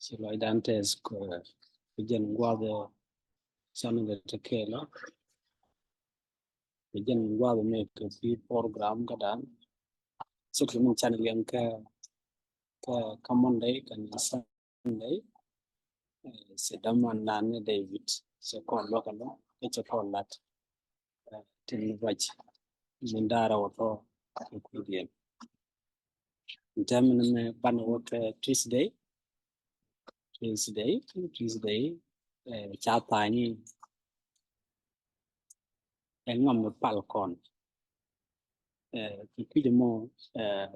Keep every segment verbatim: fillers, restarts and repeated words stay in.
Ci lɔcdan tɛth kɛ jɛn gua̱a̱th ɛ canɛ kɛ te kɛɛl ɔ. Kɛ jɛn gua̱a̱th ɛ mɛ kɛ kui̱ program kä dan. Ci kɛ min canɛ liɛŋ kä kä kä Monday kɛ ni Sunday. Ci dämandan ni David ci kɔn luäk ɛlɔ kä ci kɔn lat. Tin ruac min da̱rä wä tɔ kɛ kui̱diɛn. Tɛmɛ ni mɛ banɛ wä kɛ Tuesday. Tuesday, Tuesday ca tha̱a̱ny i̱ ɛŋa mi pal kɔn. Kɛ kui̱dɛ mɔ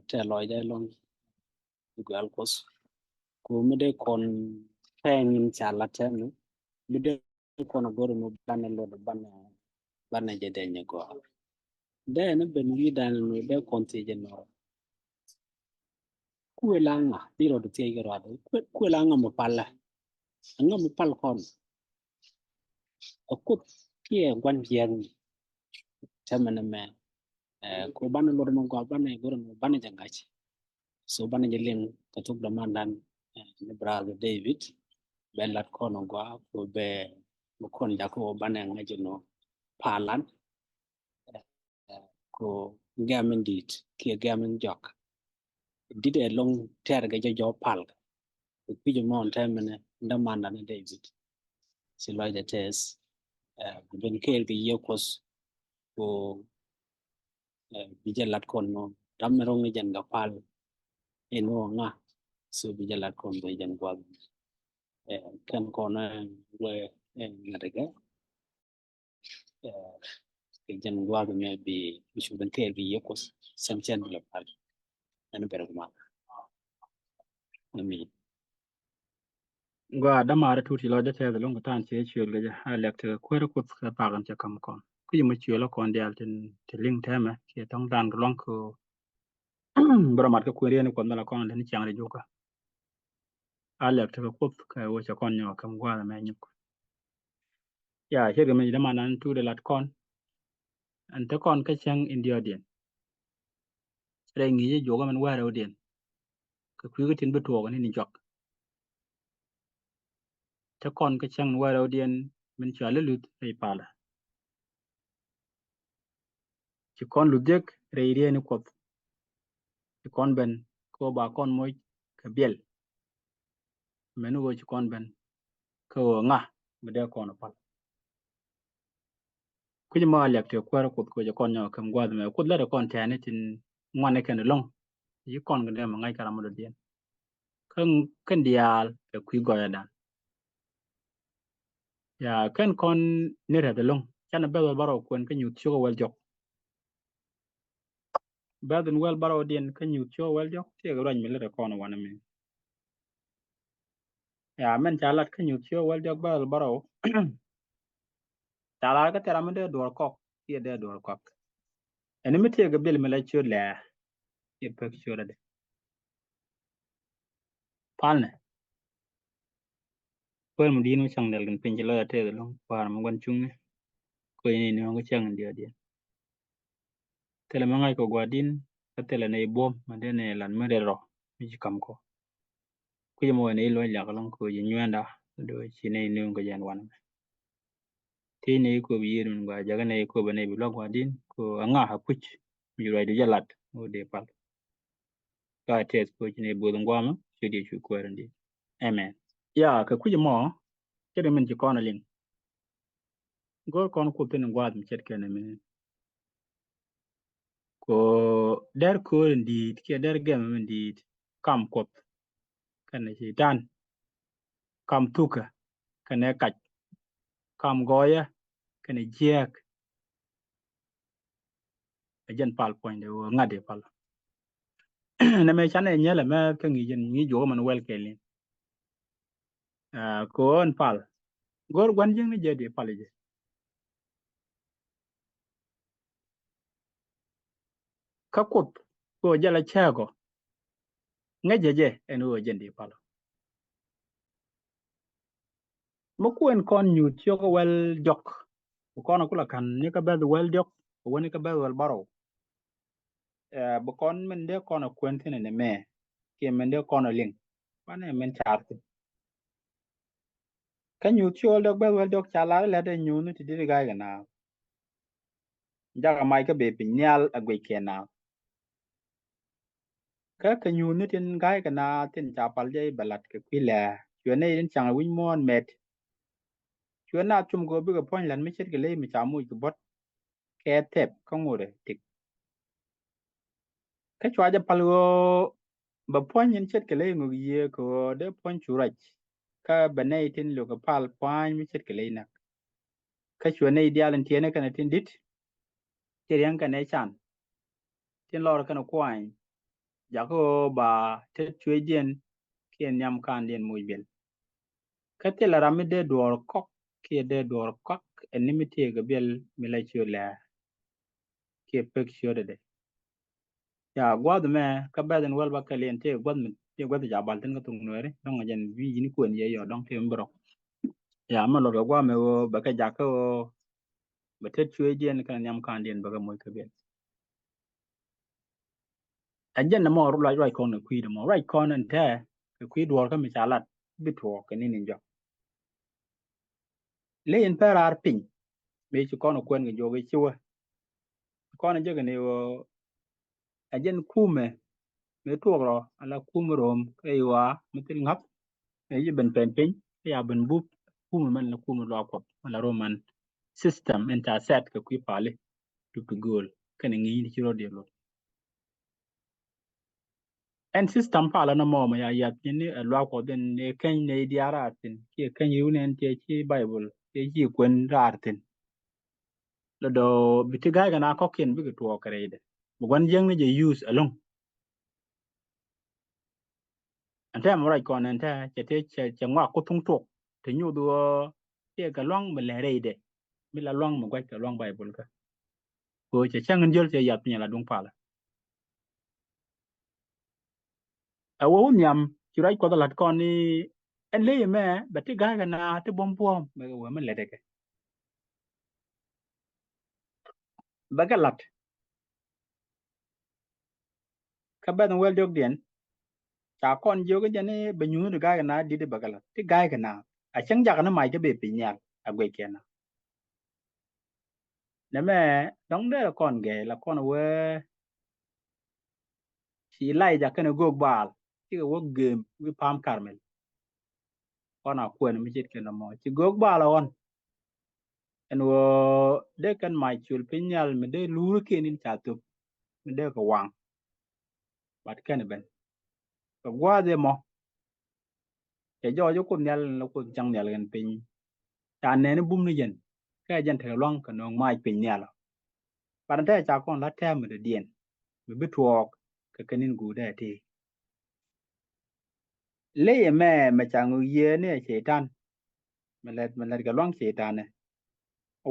tɛ lɔcdɛ lɔŋ. Gual Kuoth. Ku mi dee kɔn pɛŋ in ca lat tɛmɛ mi dee kɔn a go̱r mi banɛ lot banɛ banɛ jɛ dee nyɛ gɔaa. Dee ni ben wi̱i̱ dan mi dee kɔn thiec jɛ nɔ. Kuël aŋa di rɔt thiec kɛ ruat kuël aŋa mi pal la. Aŋa mi pal kɔn. A Kuoth kiɛ guan jiɛn. Tɛmɛ ni mɛ. Ku banɛ lot mi gɔaa banɛ go̱r mi banɛ jɛ gac. So banɛ jɛ liŋ kɛ thuk dämandan ni brother David bɛ lat kɔn gɔaa ku bɛ mi kɔn jakä wä banɛ ŋa̱c inɔ palan. Ku gɛm in di̱i̱t kiɛ gɛm in jɔak. Di̱t ɛ loŋ tɛr kɛ jɛ jɔk pal. Ku kui̱c mɔn tɛmɛ ni dämandan ni David. Ci lɔcdɛ tɛth. Ku ben kɛɛl kɛ Yiëë Kuɔth ku bi jɛ lat kɔn nɔ ram mi ro̱ŋ ni jɛn kɛ pal. In wä ŋa so bi jɛ lat kɔn bɛ jɛn guath. Kɛn kɔn wɛ ŋa̱t kɛ kɛ jɛn guath mɛ bi bi cu ben kɛɛl kɛ Yiëë Kuɔth. Cɛn cɛn bi lɛ pal. Ɛn bɛr kuma. Amin. Gua dämaari tuti lɔcdä tɛth loŋ kɛ ta̱a̱n ciɛ ciöl kɛ jɛ a lɛk tekɛ kuäärä Kuoth kɛ thaak in cɛ ka̱m kɔn. Kui̱ mɔ ciöl kɔn diaal tin ti liŋ tɛmɛ kiɛ thɔŋ dan kɛ luaŋ kɛ bä rɔ mat kɛ kuëën riɛn Kuɔth mi la kɔn tin ciaŋ ri jukä. A lɛk tekɛ Kuoth kɛ wä cɛ kɔn nyɔk käm gua̱a̱th mɛ nyuk. Ya ce̱tkɛ mi däman nan tuut ɛ lat kɔn. Ɛn te kɔn kä cäŋ in diɔ̱ɔ̱diɛn. Rɛy ŋi̱i̱c jɛ juɔkä min wäl rɛwdiɛn. Kɛ kui̱ kä tin bi tuɔɔk ni ni juak. Te kɔn kä cäŋ wäl rɛwdiɛn min cɔal i̱ luth rɛy palä. Ci kɔn luth jek rɛy riɛn i̱ Kuɔth. Ci kɔn ben kä ba kɔn moc kɛ biɛl. Mɛn ɣöö ci kɔn ben kä ɣöö ŋa mi dee kɔn pal. Kui̱c mɔ a liak tëë kuäärä Kuoth kɛ ɣöö cɛ kɔn nyɔk käm gua̱a̱th mɛ Kuoth lät ɛ kɔn tɛ̈ɛ̈ni tin ŋuan ɛ kɛn lo̱ŋ. Ci kɔn kɛ dee mɛ ŋa̱c kä ram mi dɔ̱diɛn. Kä kɛn diaal kɛ kui̱ gɔɔyädan. Ya kɛn kɔn ni rɛth ɛlɔ̱ŋ canɛ bɛth wäl bärɔw kuɛn kä nyuuth ciök ɛ wäl diɔ̱k. Bɛth in wäl bärɔwdiɛn kä nyuuth ciök ɛ wäl diɔ̱k tiɛɛk ruac mi lät ɛ kɔn wanɛ mi. Ya mɛn ca lat kä nyuuth ciök ɛ wäl diɔ̱k bɛth wäl bärɔw. Ca lar kä thil ram mi dee duɔ̱ɔ̱r kɔk kiɛ dee duɔ̱ɔ̱r kɔk. Ɛn mi tiɛɛk kɛ bil mi la ciöt lɛɛ. I̱ pek ciöt adɛ. Palnɛ. Kuäär mi di̱i̱n mi caŋ dɛl kɛn piny ci lɔc a tɛth ɛlɔ̱ŋ kua̱r mi gua̱n cuŋni. Kuec ni ni ɣɔ̱ŋ kä cäŋ in diɔ̱ɔ̱diɛn. Thilɛ mi ŋa̱c kɛ gua̱di̱n kä thilɛ ni i̱ buɔ̱m mi dee ni i̱ lat mi rɛl rɔ mi ci ka̱m kɔ. Kui̱c ɛmɔ wee ni i̱ luɔ̱c liak ɛlɔ̱ŋ kɛ wee ji̱ nyuɛɛnda. Dee wee ci ni i̱ nööŋ kɛ jɛn wanɛ mɛ. Thiec ni i̱ kööb yiëër min gɔaa jakä ni i̱ kööb ni i̱ bi luäk gua̱di̱n kɛ wee ŋa a kui̱c mi ci ruacdu jɛ lat mi wee dee pal. Ka tɛth kɛ wee ci ni i̱ bo̱o̱th in gua̱a̱mä ci diɛ cu kuäär in di̱i̱t. Amen. Ya kɛ kui̱c ɛmɔ ce̱tkɛ min ci kɔn a liŋ. Go̱o̱r kɔn Kuoth thi̱n in gua̱a̱th mi ce̱tkɛ ni mi. Kɛ ɣöö dɛr köör in di̱i̱t kiɛ dɛr gɛm in di̱i̱t kam Kuoth kɛnɛ Cɛytan. Kam thukä kɛnɛ kac. Kam gɔɔyä kɛnɛ jiääk. Ɛ jɛn pal puɔ̱nydɛ ɣöö ŋa̱t i̱ pal. Nɛmɛ canɛ nyɛl ɛmɛ kä ŋi̱i̱c in ŋi̱i̱c juɔkä mɛn wɛl kɛɛliɛn. Aa, kɛ ɣöö ɛn pal. Go̱o̱r gua̱n jiäkni jɛ di pal jɛ. Kä Kuoth kɛ ɣöö jɛ la cääk ɔ. Ŋäcɛ jɛ ɛn ɣöö jɛn di pal. Mi kuɛn kɔn nyuuth ciök ɛ wäl diɔ̱k. Bi kɔn a kulɛ ka̱n ni kä bɛth wäl diɔ̱k kɛ wäni kä bɛth wäl bärɔw. Ɛ, bi kɔn min dee kɔn a kuɛn thi̱n ɛn ɛmɛ kiɛ min dee kɔn a liŋ. Banɛ min caar thi̱n. Kä nyuuth ciöl dɔk bɛth wäl dɔk ca lar lät ɛ nyuuthni ti di̱t ga̱a̱c kɛ naath. Jakä mac kä bee piny nhial ɛ guic kɛ naath. Kä kɛ nyuuthni tin ga̱a̱c kɛ naath tin ca pal jɛ i̱ bɛ la̱t kɛ kui̱ lɛ̱̈ɛ̱̈, cuɛ nɛy tin ca̱ŋ ɛ wi̱c muɔ̱ɔ̱n mɛt. Cuɛ naath cum kɛ ɣöö bikɛ puɔ̱ny la̱t mi ce̱tkɛ ley mi ca moc kɛ buɔ̱t kɛ thɛp kä ŋot ɛ tik. Kä cua jɛ pal ɣöö bɛ puɔ̱ny in ce̱tkɛ ley ŋök yiëë kɛ ɣöö dee puɔ̱ny cu ruac, kä bɛ nɛy tin liök kɛ pal pua̱a̱ny mi ce̱tkɛ ley näk. Kä cuɛ nɛy diaal in tiɛɛni kɛnɛ tin di̱t, ti riäŋ kɛnɛ can, tin lɔr kɛnɛ kuany, jakä ɣöö ba tet cuecdiɛn kiɛ nhiam kaandiɛn moc biɛl. Kä thilɛ ram mi dee duɔɔr kɔk kiɛ dee duɔɔr kɔk ɛn ni mi tëëkɛ biɛl mi la ciöt lɛ̱̈ɛ̱̈ kiɛ pek ciötdɛ. Ya gua̱a̱th mɛ kä bɛth in wäl ba kɛl yɛn tëë gua̱th mi tëë gua̱th ca bal thin kä thok nueeri dɔ̱ŋ a jɛn bi yini kuën yɛ yɔ dɔ̱ŋ tëë mi bi rɔk. Ya mɛ luɔt kɛ gua̱a̱th mɛ ɣöö bɛ kɛ jakä ɣöö bɛ tet cuecdiɛn kɛnɛ nhiam kaandiɛn bɛ kɛ moc kɛ biɛl. Ɛ jɛn nɛ mɔ ruac ruac kɔn kɛ kui̱dɛ mɔ ruac kɔn ɛn tɛɛ kɛ kui̱ duɔɔr kä mi ca lat bi tuɔɔk kɛ ni̱n in jɔk. Ley in pɛr raar piny mëë ci kɔn kuɛn kɛ juɔk i̱ ci wä. Kɔn jek ni ɣöö ɛ jɛn kumɛ mëë tuɔk rɔ ala kumɛ rom kä i̱ ɣɔaa mi thil ŋa̱th mëë ci ben pɛn piny kä ya ben bup kumɛ mɛn la kumɛ luaak kuɔth mɛn la rom mɛn system in ca sɛt kɛ kui̱ pali. Dup ti gööl kɛnɛ ŋi̱i̱c ti ci rɔ diɛl luɔt. Ɛn system palä nɔmɔ mɛ ya yath nyin ni ɛ luaak kuɔth in ɛ keny nɛy diaal raar thi̱n kiɛ keny ri̱w nɛn tiɛ ci Baibol tiɛ ci kuën raar thi̱n. Lɔ dɔ̱ bi ti ga̱a̱c kɛ na kɔ̱kiɛn bikɛ tuɔɔk kɛ rɛydɛ bi gua̱n jiäkni jɛ use ɛlɔ̱ŋ. Ɛn tɛmɛ ruac kɔn ɛn tɛ cɛ tëë cɛ ŋɔak ku thuŋ tuɔk ti nyuuth ɣöö tiɛ kɛ lua̱ŋ mi lɛ rɛydɛ mi la lua̱ŋ mi gua̱c kɛ lua̱ŋ Baibol kä. Kɛ ɣöö cɛ cäŋ in jiöl cɛ yath piny ala duŋ palä. Ɛ wä wä nhiam ci ruac kuɔth ɛ la̱t kɔn ni ɛn ley ɛmɛ bɛ ti ga̱a̱c kɛ na ti buɔ̱m buɔ̱ɔ̱m mɛ kɛ wee mi lɛt ɛ kɛ. Bɛ kɛ la̱t. Kä bɛth in wäl diɔ̱kdiɛn ca kɔn jiök i̱ jɛn i̱ bɛ nyuuth ti ga̱a̱c kɛ na di̱t i̱ bɛ kɛ la̱t ti ga̱a̱c kɛ na. A cäŋ jakä ni mac kä bee piny nhial a guic kɛ na. Nɛmɛ dɔ̱ŋ derɛ kɔn gɛɛy la kɔn wee ci Ilaija kɛnɛ göök Baal cikɛ wä gem wi̱i̱ pa̱a̱m Karmel. Kɔn a kuɛn mi ce̱tkɛ nɔmɔ ci göök Baal a ɣɔn. Ɛn ɣöö dee kɛn mac col piny nhial mi dee luurikiɛn in ca thöp mi dee kɛ waŋ. Bat kɛn ben kɛ gua̱a̱th ɛmɔ. Cɛ jɔɔc i̱ Kuoth Nhial in la Kuoth cäŋ nhial kɛn piny. Ca nɛn i̱ bum ni jɛn kɛ jɛn tekɛ lua̱ŋ kɛ nööŋ mac piny nhial ɔ. Bat in te ca kɔn la tɛm mi dɔ̱diɛn mi bi tuɔɔk kɛ kɛn in guut dee ti. Ley ɛmɛ mɛ ca ŋök yiëë ni ɛ Cɛy-tan. Mɛ lɛt mɛ lɛt kɛ lua̱ŋ Cɛy-tanɛ.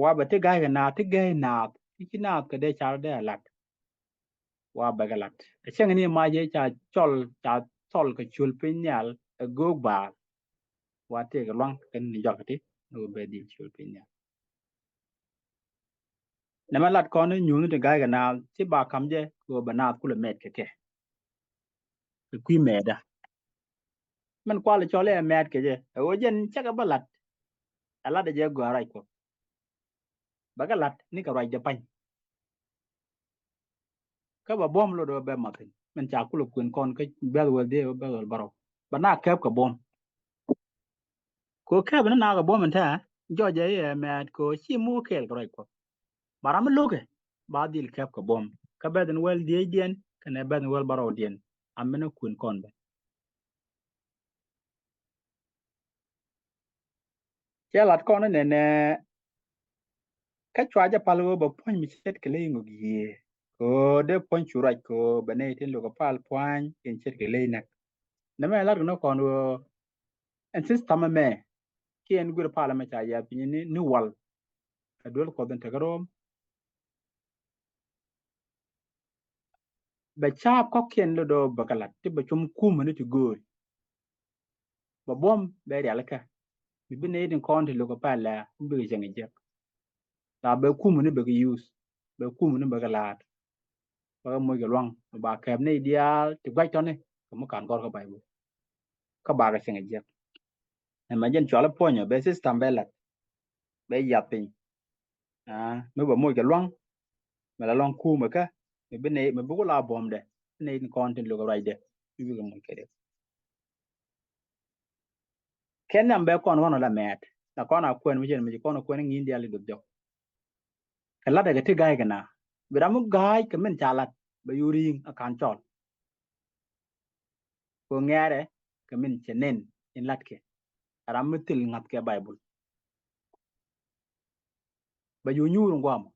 Wa bɛ ti ga̱a̱c kɛ naath ti gɛɛc naath ti ci naath kɛ dee car dee a lat. Wa bɛ kɛ lat ɛ cäŋ ni mac ɛ ca cɔl ca thɔl kɛ col piny nhial ɛ göök Baal. Wa tëëkɛ lua̱ŋ kɛn ni jɔak ti ni wä bɛ dhil col piny nhial. Nɛmɛ lat kɔn ni nyuuth ni ti ga̱a̱c kɛ naath ci ba ka̱m jɛ kɛ ɣöö bɛ naath kulɛ mɛt kɛ kɛ. Kɛ kui̱ mɛɛtdä mɛn kual cɔl i̱ ɛ mɛɛt kɛ jɛ ɛ ɣöö jɛn cakɛ bä la̱t. Ɛ la̱t ɛ jɛ gɔaa ruac Kuɔth. Bɛ kɛ la̱t ni kɛ ruacdɛ pa̱ny. Kä bɛ buɔ̱m lot ɛ bɛ mathin mɛn ca kulɛ kuën kɔn kä bɛ̈th wäl dhiee bɛ̈th wäl bärɔw. Bɛ na kɛp kɛ buɔ̱m. Kɛ ɣöö kɛp ni na kɛ buɔ̱m ɛn tɛ̈ jɔc ɛ i̱ ɛ mɛɛt kɛ ɣöö ci mo̱o̱k kɛɛl kɛ ruac Kuɔth. Ba ram mi lo̱kɛ ba dhil kɛp kɛ buɔ̱m kä bɛ̈th in wäl dhiecdiɛn kɛnɛ bɛ̈th in wäl bärɔwdiɛn. Aminɛ kuën kɔn bɛ cɛ lat kɔn inɛnɛ. Kä cua jɛ pal ɣöö bɛ puɔ̱ny mi ce̱tkɛ ley ŋök yiëë kɛ ɣöö dee puɔ̱ny cu ruac kɛ ɣöö bɛ nɛy tin lo̱kɛ pal pua̱ny in ce̱tkɛ ley näk. Nɛmɛ lat kɛ ni kɔn ɣöö ɛn system ɛmɛ kiɛ ɛn guir pal ɛmɛ ca yiath piny ni ni wal. Ɛ duel Kuɔth in tekä ro̱o̱m. Bɛ ca̱a̱p kɔ̱kiɛn lotdɔ bɛ kɛ la̱t ti bɛ cum kumä ni ti gööl. Bɛ buɔ̱m bɛ rialikä mi bi nɛy tin kɔn ti lo̱k kɛ pɛl lɛ mi bikɛ cieŋ jiäk. La bɛ kumä ni bɛ kɛ yuth bɛ kumä ni bɛ kɛ la̱a̱t. Bɛ kɛ moc kɛ lua̱ŋ bɛ ba kɛɛp nɛy diaal ti gua̱c tɔ̱ni kɛ mi ka̱n gɔ̱r kä Bayböl. Kä bakɛ cieŋ jiäk. Ɛmɛ jɛn cualä puɔ̱nyɔ bɛ system bɛ lat, bɛ yath piny. Aa, mi bɛ moc kɛ luaŋ, mi la luaŋ kuumɛ kä, mi bi nɛy, mi bi ku la buɔ̱mdɛ, nɛy tin kɔn tin luk ruacdɛ, mi bi kɛ moc kɛ riɛk. Kɛn nhiam bɛ kɔn ɣɔn ɔ la mɛɛt, la kɔn a kuɛn mi cɛn mi ci kɔn a kuɛn ŋi̱i̱n diaal i̱ duɔth jɔk. Kɛ latdɛ kɛ ti ga̱a̱c kɛ na, bi ram mi ga̱a̱c kɛ min ca lat, bɛ yu ri̱i̱ŋ a ka̱n cɔl. Kɛ ŋɛɛrɛ kɛ min cɛ nen in latkɛ. Ram mi thil ŋa̱thkɛ Baibul. Bɛ yu nyuur in guamɔ.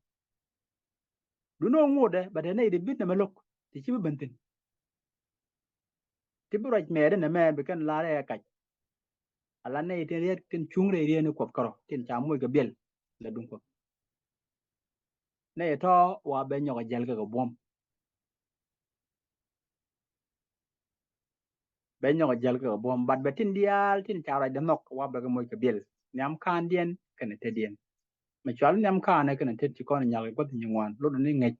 Duno ŋotdɛ bɛ te nɛy ti bit nɛmɛ lo̱k ti ci bi ben thi̱n. Ti bi ruac mɛɛt in ɛmɛ bi kɛn lar ɛ kac. Ala nɛy tin riet tin cuŋ rɛy riet ni Kuɔth kärɔ tin ca moc kɛ biɛl la duŋ Kuɔth. Nɛy tɔ̱ wa bɛ nyɔk a jiɛl kɛ kɛ buɔ̱m. Bɛ nyɔk a jiɛl kɛ kɛ buɔ̱m, but bɛ tin diaal tin ca ruacdɛ nhɔk wa bɛ kɛ moc kɛ biɛl. Nhiam ka̱a̱ndiɛn kɛnɛ tetdiɛn. Mɛ cual nhiam ka̱a̱nɛ kɛnɛ tet ci kɔn nyal kɛ gua̱th nyi ŋuan lot ni ŋäc.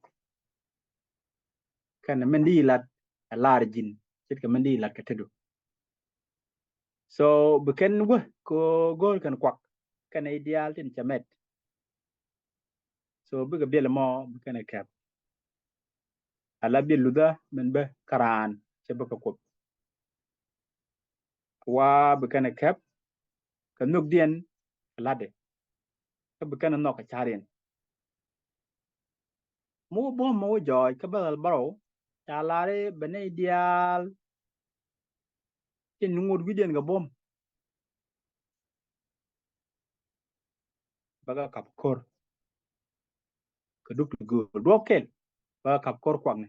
Kɛnɛ min di lat ɛ lar ji̱n ce̱tkɛ min di lat kɛ tetdu. So bi kɛn wä kɛ go̱o̱r kɛn kuak kɛnɛ i̱ diaal tin cɛ mɛt. So bikɛ biɛl mɔ bi kɛn ɛ kɛp. Ala biɛl luthä min bä kä raan cɛ bä kɛ Kuoth. Wa bi kɛn ɛ kɛp kɛ nhökdiɛn kɛ la̱tdɛ. Kä bi kɛn ɛ nhɔk kɛ ca̱riɛn. Mi wä buɔ̱m mi wä jɔɔc kä bäthɛl bärɔw ca lari bɛ nɛy diaal tin ŋot wi̱cdiɛn kɛ buɔ̱m. Bäkɛ kap ko̱r kɛ dup ti gööl duɔ̱p kɛl. Bäkɛ kap ko̱r kuakni.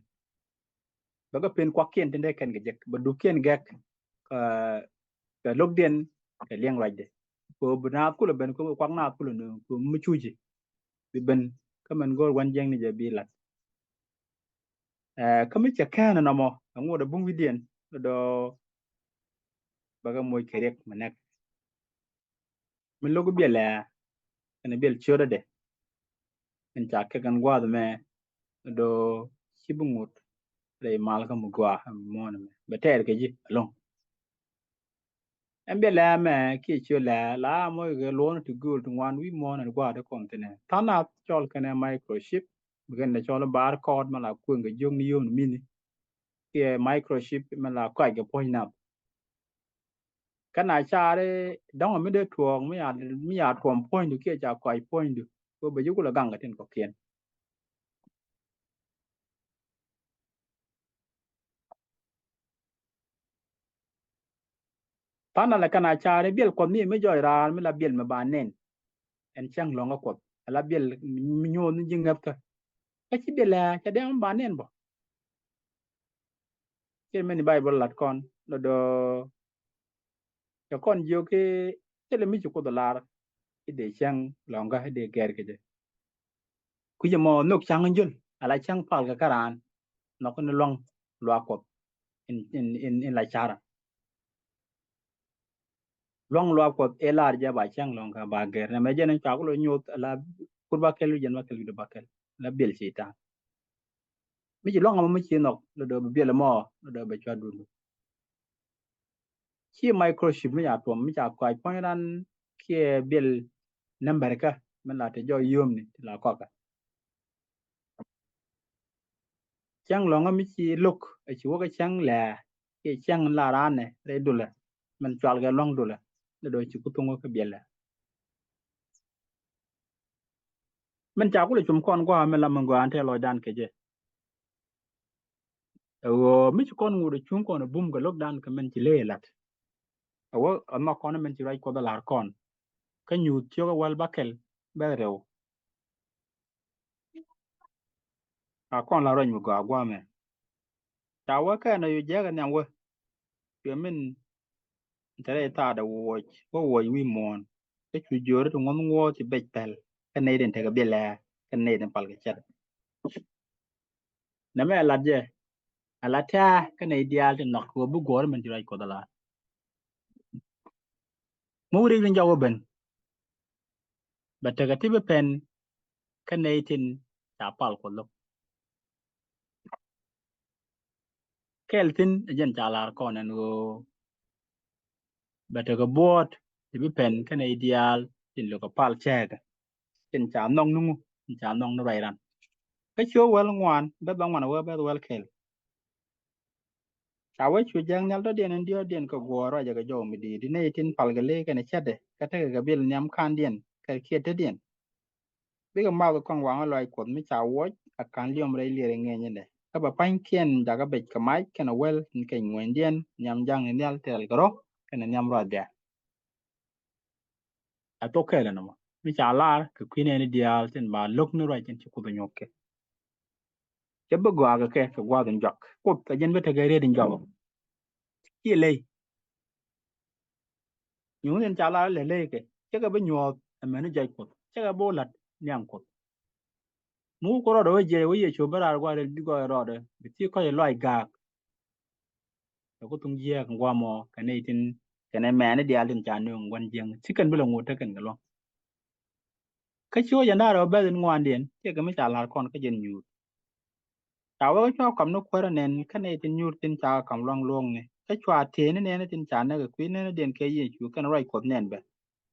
Bäkɛ pen kuakiɛn tin te kɛn kɛ jek bä dupkiɛn gɛk kɛ, kɛ lo̱kdiɛn kɛ liɛŋ ruacdɛ. Kɛ bi naath kulɛ ben kɛ kuak naath kulɛ nööŋ kɛ mi cuci. Bi ben kä mɛn go̱o̱r wän jiɛŋni jɛ bi lat. Ɛ, kä mi cɛ kɛn nɔmɔ ɛ ŋot ɛ buŋ wi̱diɛn dɔ̱ bäkɛ moc kɛ riɛk mɛ nɛk. Mi lo̱k biɛl ɛ kɛnɛ biɛl ciötdɛ ɛn ca kɛ kɛn gua̱a̱th mɛ dɔ̱ ci bi ŋot rɛy mal kä mi gɔaa ɛn muɔ̱ɔ̱n mɛ bɛ tɛɛr kɛ ji̱ ɛlɔ̱ŋ. Ɛn biɛl ɛ mɛ kiɛ ciöt lɛ la moc kɛ luɔ̱ɔ̱n ti gööl ti ŋuan wi̱i̱ muɔ̱ɔ̱n ɛn gua̱a̱th ti kɔn thinɛ tha̱a̱ŋ nath cɔl kɛnɛ microchip. Bi kɛn dee cɔl bar code mɛ la kueŋ kɛ jiök ni yom ni mini. Kiɛ microchip mɛ la kɔc kɛ puɔ̱ny nath. Kä na car dɔ̱ŋ mi dee tuɔɔk mi ya, mi ya tuɔm puɔ̱nydu kiɛ ca kɔc puɔ̱nydu. Kɛ bɛ ji̱ kulɛ gaŋ kɛ tin kɔ̱kiɛn. Tha̱a̱ŋ nath lɛ kɛn a car biɛl Kuɔth mi mi jɔɔc raar mi la biɛl mi ba nɛn. Ɛn cäŋ lɔ̱ŋ kä Kuɔth ala biɛl mi nyuɔth ni ji̱ ŋäthkä. Kä ci biɛl ɛ cɛ dee mi ba nɛn bä. Cɛ mɛn i̱ Baibol lat kɔn lɔ dɔ̱ cɛ kɔn jiök i̱ thilɛ mi ci Kuoth ɛ lar i̱ dee cäŋ lɔ̱ŋkä i̱ dee gɛr kɛ jɛ. Kui̱c ɛmɔ nhök cäŋ in jöl ala cäŋ pal kɛ kä raan nhɔk ni luaŋ luaak Kuɔth in, in, in, in la carä. Luaŋ luaak Kuɔth ëë lar jɛ ba cäŋ lɔ̱ŋkä ba gɛr nɛmɛ jɛn in cua ku lɔ nyoth ala kur ba kɛl wi̱c jɛn ba kɛl wi̱c dee ba kɛl la biɛl Cɛytan. Mi ci luaŋ ɛmɔ mi ci nhɔk lɔ dɔ̱ bi biɛl ɛmɔ lɔ dɔ̱ bɛ cua dundu. Ci microchip mi ca tuɔm mi ca kɔc puɔ̱ny ran kiɛ biɛl nɛmbɛr kä mi la te jɔɔc yio̱o̱mni ti la kɔkä. Cäŋ lɔ̱ŋä mi ci lo̱k ɛ ci wä kä cäŋ lɛ kiɛ cäŋ la ranɛ rɛy dulɛ min cual kɛ luaŋ dulɛ lɔ dɔ̱ ci ku thuŋ wä kä biɛlɛ. Min ca kulɛ cum kɔn gua̱a̱ mi la min gɔaa an te lɔcdan kɛ jɛ. Ɛ ɣöö mi ci kɔn ŋot ɛ cuŋ kɔn ɛ bum kɛ lo̱kdan kɛ min ci ley ɛ la̱t. Ɛ wä ɛ nhɔk kɔn ɛ min ci ruac Kuɔth ɛ la̱r kɔn kä nyuuth ciök ɛ wäl bäkɛl bɛ rɛw. A kɔn la ruac mi gɔaa gua̱a̱mɛ. Ca wä kɛn ɛ yu jiäk ɛ nhiam wä. Cuɛ min te rɛy thaadɛ wuɔc wä wuɔc wi̱i̱ muɔ̱ɔ̱n. Kä cu jiööri ti ŋuɔ̱th ŋuɔ̱ɔ̱th ci bec pɛl kä nɛy tin tekɛ biɛlɛ kä nɛy tin pal kɛ cɛt. Nɛmɛ ɛ lat jɛ ɛ la tɛ̈ɛ̈ kä nɛy diaal tin nhɔk kɛ ɣöö bi guɔ̱ɔ̱r min ci ruac Kuɔth ɛ la̱r. Mi wä rik tin jɔk wä ben bɛ tekɛ ti bi pɛn kä nɛy tin ca pal Kuɔth lo̱k. Kɛl thi̱n ɛ jɛn ca la̱r kɔn ɛn ɣöö bɛ tekɛ buɔ̱ɔ̱t Ci bi pɛn kɛnɛ i̱ diaal tin lo̱k a pal cɛɛkɛ tin ca nhɔk ni ŋu, tin ca nhɔk ni ruac ran. Kä ci wä wäl ŋuan bɛth bä ŋuan a wä bɛth wäl kɛl. Ca wä cu jääk nhial dɔ̱diɛn in diɔ̱ɔ̱kdiɛn kɛ guɔ̱ɔ̱r ruacɛ kɛ jɔw mi di̱i̱t di nɛy tin palkɛ lee kɛnɛ cätdɛ kä tekɛ kɛ bil nhiam ka̱ndiɛn kɛ kiɛt tetdiɛn. Bikɛ math kɔn waŋä lɔaac Kuɔth mi ca wuɔc a ka̱n liɔm rɛy liɛr in ŋiɛnyindɛ kä bɛ pa̱nykiɛn jakä bec kɛ mac kɛnɛ wäl in keny ŋuänydiɛn nhiam ja̱ŋni nhial tɛɛl kɛ rɔ̱ kɛnɛ nhiam ruath diaal. Ɛ thok kɛɛl ɛn ɛmɔ mi ca lar kɛ kui̱ nɛɛni diaal tin ba lo̱k ni ruac in ci Kuoth ɛ nyuɔk kɛ. Cɛ bi gɔaa kɛ kɛ kɛ gua̱a̱th in juak Kuoth ɛ jɛn bi tekɛ riet in juak. Ci ley nyuuth in ca lar lɛ ley kɛ cɛ kɛ bi nyuɔɔth ɛmɛni jɔc Kuoth cɛ kɛ bi wä la̱t niaŋ Kuoth. Mi wä ku rɔɔdɛ wä jiɛc wä Yecu bi raar gua̱a̱r rɛl bi gɔɔy rɔɔdɛ bi ti kɔc lɔac gaak. Kɛ ku thuŋ jiääk in gua̱a̱mɔ kɛ nɛy tin kɛnɛ mɛni diaal tin ca nööŋ gua̱n jiäŋ ci kɛn bi lɛ ŋot tekɛn kɛ luɔ̱ŋ. Kä ci wä jɛn da̱rɛ wä bɛth in ŋuandiɛn ciɛ kɛ mi ca la̱r kɔn kä jɛn nyuur. Ca wä kä cua kɔm ni kuäärä nɛn kä nɛy tin nyuur tin ca kɔm luaŋ luɔ̱ŋni kä cua tëëni nɛni tin ca näk kɛ kui̱ nɛni diɛn kɛ Yecu kɛn ruac Kuɔth nɛn bɛ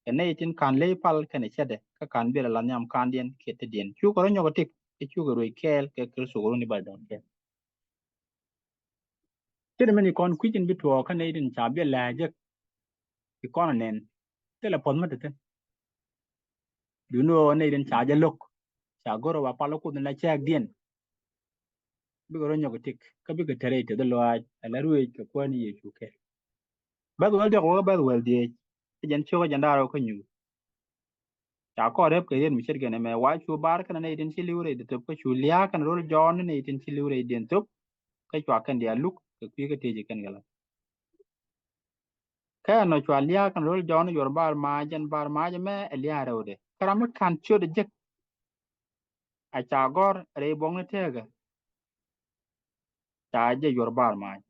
kɛ nɛy tin ka̱n ley pal kɛnɛ cätdɛ kä ka̱n biɛl ala nhiam ka̱ndiɛn kiɛ tetdiɛn cukɛ rɔ nyɔk ɛ tik. Kä cukɛ ruec kɛɛl kɛ Kritho kɛ run i̱ bac dɔ̱ŋ kɛɛl. Cin min ikɔn kui̱c in bi tuɔɔk kä nɛy tin ca biɛl lɛ jek ikɔn nɛn. Thilɛ puɔth mi te thi̱n. Duni ɣöö nɛy tin ca jɛ lo̱k ca go̱r ɣöö ba pal Kuoth in la cɛɛkdiɛn. Bikɛ rɔ nyɔk itik kä bikɛ te rɛy teth lɔaac ala ruëëc kɛ Kuäär ni Yecu kɛl. Bäth wäl diɔk wä kä bäth wäl dhieec. Kä jɛn ciök kä jɛn da̱r wä kä nyuur. Ca kɔn rep kɛ riet mi ce̱tkɛ nɛmɛ wa cu bar kɛn nɛy tin ci li̱w rɛy di thöp kä cu lia̱a̱ kɛn ro̱l Jɔ̱ɔ̱n ni nɛy tin ci li̱w rɛy diɛn thöp. Kä cua kɛn diaal luk kɛ kui̱ kä tëëc kɛn kɛ la̱t. Kä ɛnɔ cua lia̱a̱ kɛn ro̱l Jɔ̱ɔ̱n yuɔr bar mac jɛn bar mac ɛmɛ ɛ lia̱a̱ rɛwdɛ kä ram mi ka̱n ciötdɛ jek. A ca gɔ̱r rɛy buɔ̱ŋni tëëkä. Ca jɛ yuɔr bar mac.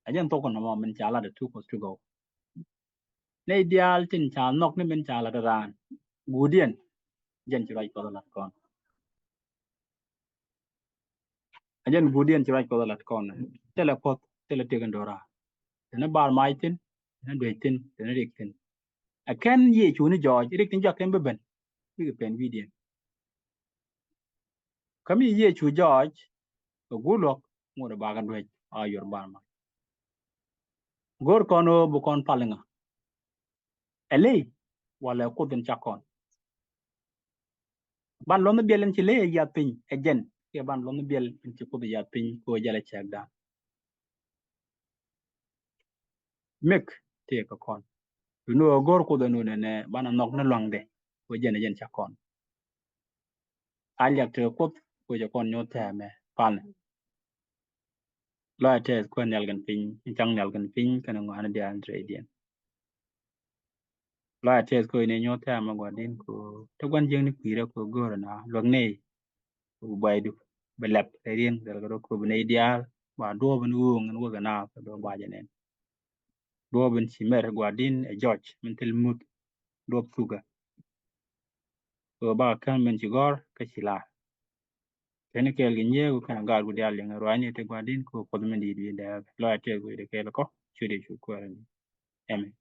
A jɛn thok kɔn nɔmɔ min ca lat ɛ two plus two gɔw. Nɛy diaal tin ca nhɔk ni min ca lat raan guudiɛn. Jɛn ci ruac Kuɔth lat kɔn. A jɛn guudiɛn ci ruac Kuɔth lat kɔn. Thilɛ puɔth thilɛ tëk in do̱ra. Teni bar mac thi̱n, teni duec thi̱n, teni rik thi̱n. Ɛ kɛn Yecu ni jɔɔc rik tin jɔak kɛn bi ben. Bikɛ pɛn wi̱i̱diɛn. Kä mi Yecu jɔɔc kɛ guur luɔk ŋot ɛ bakɛ duec a yuɔr bar mac. Go̱o̱r kɔn ɣöö bi kɔn pal ŋa? Ɛ ley walɛ Kuoth in cak kɔn? Ban luɔ̱nh biɛl in ci ley ɛ yiath piny ɛ jɛn kiɛ ban luɔ̱nh biɛl in ci Kuoth ɛ yiath piny kɛ ɣöö jɛl ɛ cɛɛkdan? Mik tëëkɛ kɔn. Duni ɣöö go̱o̱r Kuoth ɛ nunɛ nɛ banɛ nhɔk ni lua̱ŋdɛ kɛ ɣöö jɛn ɛ jɛn cak kɔn. A liak tekɛ Kuoth kɛ ɣöö cɛ kɔn nyuɔ̱th tɛmɛ palnɛ. Lɔcɛ tɛth kuɛ nhial kɛn piny in caŋ nhial kɛn piny kɛn ŋɔaani diaal in te rɛydiɛn. Lɔcɛ tɛth kuɛ in inyuɔ̱th tɛmɛ gua̱di̱n kɛ ɣöö te gua̱n jiäkni kui̱rä kɛ ɣöö go̱o̱rä na luäk nɛy. Kɛ ɣöö bi buaydu bi lɛp rɛydiɛn kɛ rɔ kɛ ɣöö bi nɛy diaal ba duɔ̱ɔ̱p in ɣööŋ in wäkɛ naath kɛ duɔ̱ɔ̱p ba jɛ nɛn. Duɔ̱ɔ̱p in ci mɛr gua̱di̱n ɛ jɔc min thil muth duɔ̱ɔ̱p thukɛ. Kɛ ɣöö bakɛ käm min ci gɔ̱r kä ci la̱r. Kɛn kɛɛl kɛ nyiee kɛ kɛn gaat ku diaal liŋ ruaacni ti gua̱di̱n kɛ ɣöö Kuoth min di̱i̱t wi̱i̱ dɛɛk lɔcɛ tɛth wi̱i̱ dee kɛɛl kɔ ciöt Yecu Kuäär ni. Amen.